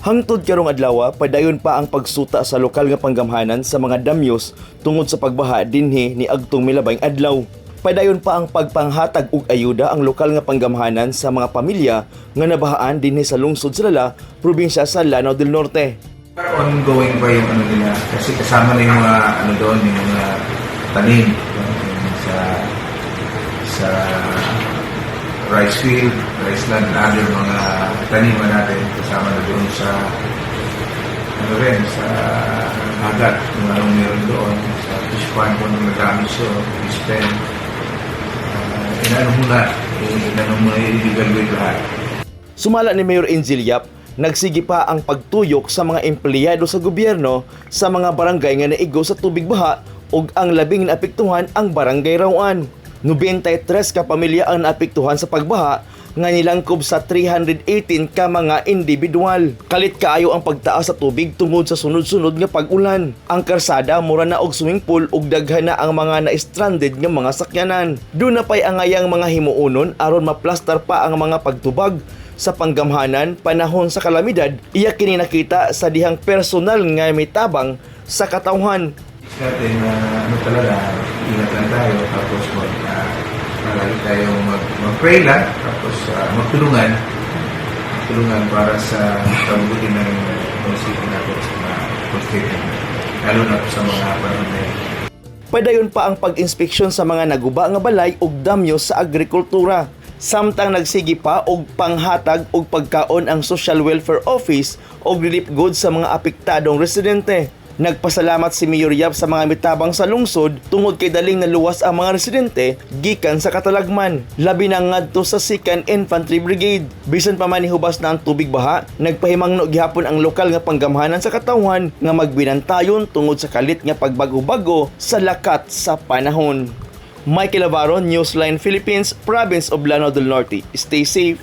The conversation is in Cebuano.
Hangtod karong adlaw, padayon pa ang pagsuta sa lokal nga panggamhanan sa mga damyos tungod sa pagbaha dinhi ni agtong milabayng adlaw. Padayon pa ang pagpanghatag og ayuda ang lokal nga panggamhanan sa mga pamilya nga nabahaan dinhi sa lungsod sa Lala, probinsya sa Lanao del Norte. Ongoing pa yung ano nila kasi kasama na yung mga ano doon, yung mga tanim, no? Yung sa rice field, rice land, and other mga taniman natin, kasama na doon sa ano rin, sa dagat, kung anong meron doon, sa fish pond, kung anong na-damage doon, fish pen. Inano muna, i-evaluate lahat. Sumala ni Mayor Angel Yap, nagsige pa ang pagtuyok sa mga empleyado sa gobyerno sa mga barangay nga naigo sa tubig baha ug ang labing naapektuhan ang Barangay Rawan. 93 ka pamilya ang naapektuhan sa pagbaha nga nilangkob sa 318 ka mga individual. Kalit kaayo ang pagtaas sa tubig tungod sa sunod-sunod nga pag-ulan. Ang karsada mura na og swimming pool ug daghan na ang mga na-stranded nga mga sakyanan. Duna pay angayang mga himuonon aron maplastar pa ang mga pagtubag sa panggamhanan panahon sa kalamidad, iya kini nakita sa dihang personal nga mitabang sa katawhan. Natin na ano talaga, ingat lang tayo, tapos palagi tayong mag-pray lang, tapos magtulungan, magtulungan para sa kabuti ng munisipyo natin sa mga constituent, lalo na sa mga panahon na yun. Padayon pa ang pag-inspeksyon sa mga naguba nga balay ug damyo sa agrikultura. Samtang nagsige pa og panghatag og pagkaon ang Social Welfare Office og relief goods sa mga apektadong residente. Nagpasalamat si Mayor Yap sa mga mitabang sa lungsod tungod kay daling naluwas ang mga residente gikan sa katalagman. Labi na ngadto sa 2nd Infantry Brigade. Bisan pa man nihubas na ang tubig baha, nagpahimangno gihapon ang lokal nga panggamhanan sa katawhan nga magbinantayon tungod sa kalit nga pagbago-bago sa lakat sa panahon. Michael Navarro, Newsline Philippines, Province of Lanao del Norte. Stay safe.